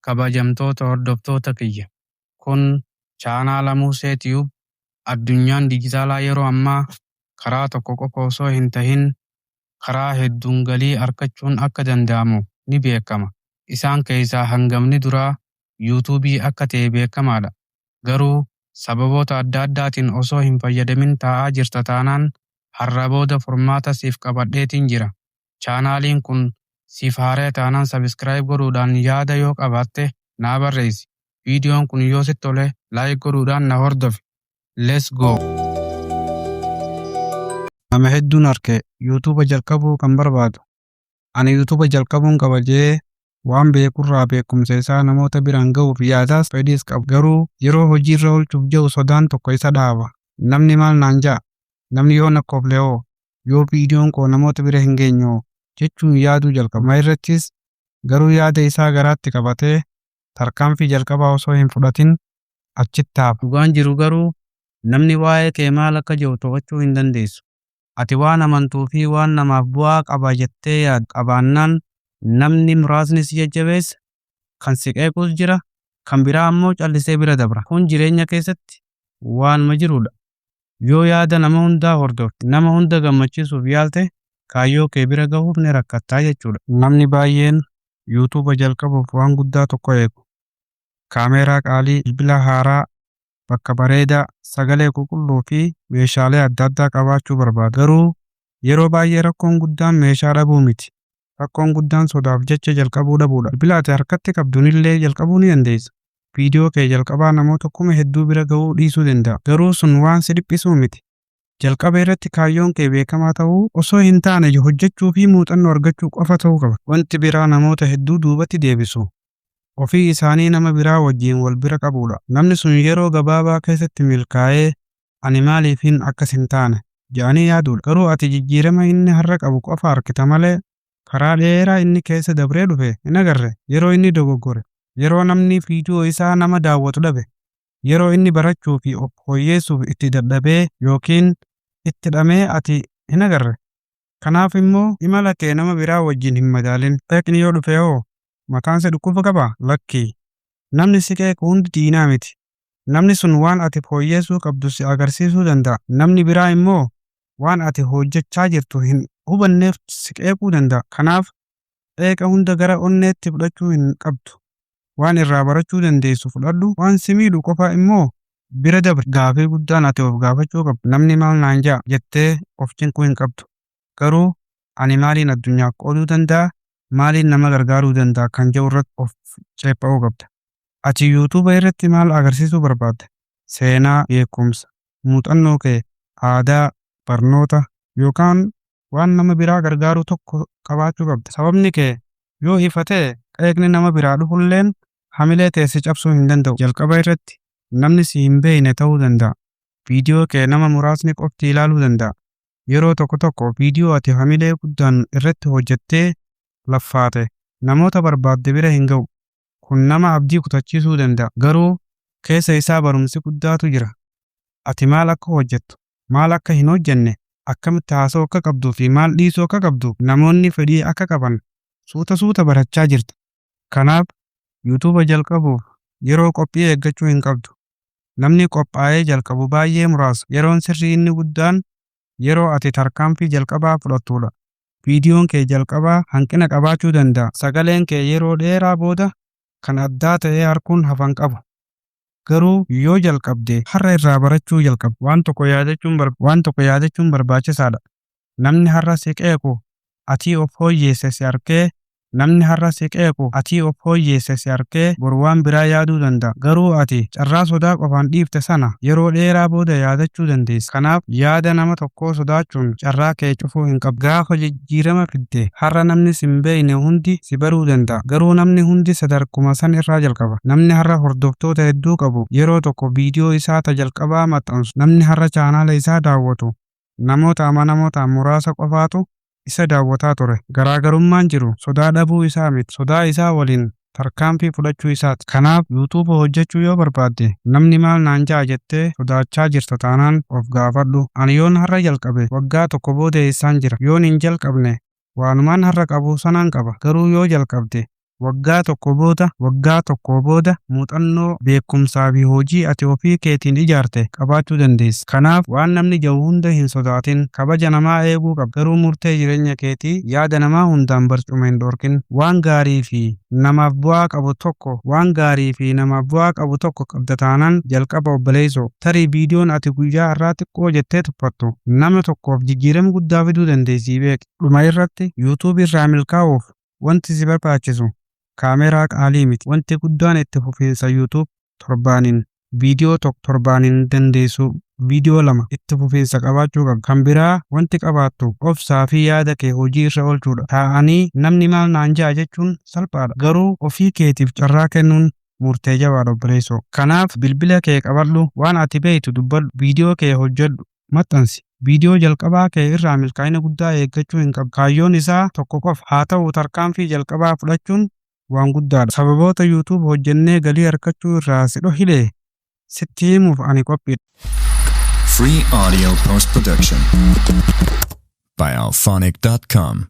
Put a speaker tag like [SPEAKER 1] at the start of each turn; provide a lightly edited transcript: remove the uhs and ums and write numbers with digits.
[SPEAKER 1] Kabajamtoota hordoftoota kiyya. Kun chaanaala Musee Tube. Addunyaan dijitaalaa yeroo ammaa karaa tokko qofa osoo hin tahin karaa hedduun galii argachuun akka danda'amu ni beekama. Isaan keessaa hangamni duraa yuutuubii akka ta'e beekamaadha. Garuu sababoota adda addaatiin osoo hin fayyadamin taa'aa jirta taanaan har'a booda furmaata siif qabadheetiin jira. Chaanaaliin kun siif haaraa taanaan subscribe godhuudhaan yaada yoo qabaatte naa barreessi. Viidiyoon kun yoo sitti tole like godhuudhaan na hordofi. Let's go!
[SPEAKER 2] Nama hedduun arke yuutuuba jalqabuu kan barbaadu. Ani yuutuuba jalqabuun qaba jee waan beekurraa beekumsa isaa namoota biraan ga'uuf yaadaas fedhiis qabu. Garuu yeroo hojiirra oolchuuf jedhu sodaan tokko isa dhaaba. Namni maal naan ja'a? Namni yoo na kofle hoo? Yoo viidiyoon koo namoota bira hin geenye hoo? Jechuun yaaduu jalqaba. Ma irrattis garuu yaada isaa garaatti qabatee tarkaanfii jalqabaa osoo hin fudhatin achitti hafa.
[SPEAKER 1] Dhugaan jiru garuu namni waa'ee kee maal akka jedhu to'achuu hin dandeessu. Ati waan amantuu fi waan namaaf bu'aa qaba jettee yaaddu qabaannaan namni muraasni si jajjabeessa, kan si qeequs jira, kan biraa ammoo callisee bira dabra. Kun jireenya keessatti waanuma jirudha. Yoo yaada nama hundaa hordofte, nama hunda gammachiisuuf yaalte kaayyoo kee bira gahuuf ni rakkattaa jechuudha.
[SPEAKER 2] Namni baay'een yuutuuba jalqabuuf waan guddaa tokko eegu. Kaameeraa qaalii, bilbila haaraa, bakka bareedaa, sagalee qulqulluu fi meeshaalee adda addaa qabaachuu barbaada. Garuu yeroo baay'ee rakkoon guddaan meeshaa dhabuu miti. Rakkoon guddaan sodaaf jecha jalqabuu dhabuudha. Bilbila ati harkatti qabduunillee jalqabuu ni dandeessa. Viidiyoo kee jalqabaa namoota kuma hedduu bira ga'uu dhiisuu danda'a. Garuu sun waan si dhiphisuu miti. Jalqaba irratti kaayyoon kee beekamaa ta'uu osoo hin taane hojjechuu fi muuxannoo argachuu qofa ta'uu qaba. Wanti biraa namoota hedduu duubatti deebisu ofii isaanii nama biraa wajjin wal bira qabuudha. Namni sun yeroo gabaabaa keessatti milkaa'ee ani maaliifin akkas hin taane jedhanii yaaduudha. Garuu ati jijjiirama inni har'a qabu qofa argita malee karaa dheeraa inni keessa dabree dhufe hin agarre. Yeroo inni dogoggore, yeroo namni viidiyoo isaa nama daawwatu dhabe, yeroo inni barachuu fi of fooyyeessuuf itti dadhabee yookiin itti dhamee ati hin agarre. Kanaaf immoo imala kee nama biraa wajjin hin madaalin. Qeeqni yoo dhufe hoo mataan si dhukkuba qabaa? Lakkii. Namni si qeequ hundi diinaa miti. Namni sun waan ati fooyyeessuu qabdu si agarsiisuu danda'a. Namni biraa immoo waan ati hojjechaa jirtu hin hubanneef si qeequu danda'a. Kanaaf qeeqa hunda gara onneetti fudhachuu hin qabdu. Waan irraa barachuu dandeessu fudhadhu, waan si miidhu qofa immoo bira dabri. Gaafii guddaan ati of gaafachuu qabdu, namni maal naan ja'a jettee of cinquu hin qabdu. Garuu ani maaliin addunyaaf qooduu danda'a, maaliin nama gargaaruu danda'a kan jedhu irratti of ceepha'uu qabda. Ati yuutuuba irratti maal agarsiisuu barbaadda? Seenaa, beekumsa, muuxannoo kee, aadaa, barnoota yookaan waan nama biraa gargaaru tokko qabaachuu qabda. Sababni kee yoo ifa ta'e qeeqni nama biraa dhufulleen hamilee tee si cabsuu hin danda'u. Jalqaba irratti namni si hin beekne ta'uu danda'a. Viidiyoo kee nama muraasni qofti ilaaluu danda'a. Yeroo tokko tokko viidiyoo ati hamilee guddaan irratti hojjettee laffaate namoota barbaadde bira hin ga'u. Kun nama abdii kutachiisuu danda'a. Garuu keessa isaa barumsi guddaatu jira. Ati maal akka hojjettu, maal akka hin hojjenne, akkamitti haasa'uu akka qabduu fi maal dhiisuu akka qabdu namoonni fedhii akka qaban suuta suuta barachaa jirta. Kanaaf yuutuuba jalqabuuf yeroo qophii eeggachuu hin qabdu. Namni qophaa'ee jalqabu baay'ee muraasa. Yeroon sirrii inni guddaan yeroo ati tarkaanfii jalqabaa fudhattudha. Viidiyoon kee jalqabaa hanqina qabaachuu danda'a. Sagaleen kee yeroo dheeraa booda kan addaa ta'ee arguun hafan qabu. Garuu yoo jalqabde har'a irraa barachuu jalqabda. Waan tokko yaadachuun barbaachisaadha. Namni har'a si qeequ atii of fooyyeesse si arkee Namni har'a si qeequ atii of fooyyeesse si arkee boru waan biraa yaaduu danda'a. Garuu ati carraa sodaa qofaan dhiifte sana yeroo dheeraa booda yaadachuu dandeessa. Kanaaf yaada nama tokkoo sodaachuun carraa kee cufuu hin qabdu. Gaafa jijjiirama fidde har'a namni sin beekne hundi si baruu danda'a. Garuu namni hundi sadarkuma san irraa jalqaba. Namni har'a hordoftoota hedduu qabu yeroo tokko viidiyoo isaa ta jalqabaa maxxansu, namni har'a chaanaala isaa daawwatu namoota amanamoo ta'an muraasa qofaatu isa daawwataa ture. Garaagarummaan jiru sodaa dhabuu isaa miti, sodaa isaa waliin tarkaanfii fudhachuu isaati. Kanaaf yuutuuba hojjechuu yoo barbaadde namni maal naan ja'a jettee sodaachaa jirta taanaan of gaafadhu. Ani yoon har'a jalqabe waggaa tokko booda eessaan jira? Yoon hin jalqabne waanumaan har'a qabu sanaan qaba. Garuu yoo jalqabde Waggaa tokko booda, waggaa tokko booda muuxannoo, beekumsaa fi hojii ati ofii keetiin ijaarte qabaachuu dandeessa. Kanaaf waan namni jedhu hunda hin sodaatin. Kabaja namaa eeguu qabda. Garuu murtee jireenya keetii yaada namaa hundaan barcuma hin dhorkin. Waan gaarii fi namaaf bu'aa qabu tokko, waan gaarii fi namaaf bu'aa qabu tokko qabda taanaan jalqaba, obboleessoo. Tarii viidiyoon ati guyyaa har'aa xiqqoo jettee tuffattu nama tokkoof jijjiirama guddaa fiduu dandeessii beeki. Dhuma irratti, YouTube irraa milkaa'uuf wanti si barbaachisu kaameraa qaalii miti. Wanti guddaan itti fufiinsa. YouTube torbaanin viidiyoo tokko, torbaanin dandeessu viidiyoo lama itti fufiinsa qabaachuu qabda. Kan biraa wanti qabaattu obsaa fi yaada kee hojii irra oolchuudha. Taa'anii namni maal naan ja'a jechuun salphaadha. Garuu ofii keetiif carraa kennuun murtee jabaadha, obboleessoo. Kanaaf bilbila kee qabadhu, waan ati beektu dubbadhu, viidiyoo kee hojjedhu, maxxansi. Viidiyoo jalqabaa kee irraa milkaa'ina guddaa eeggachuu hin qabdu. Kaayyoon isaa tokko qofa haa ta'u, tarkaanfii jalqabaa fudhachuun waan guddaadha. Sababoota YouTube hojjennee galii argachuu irraa si dhohile sitti himuuf ani qophiidha.
[SPEAKER 3] Free audio post production by Alphonic.com.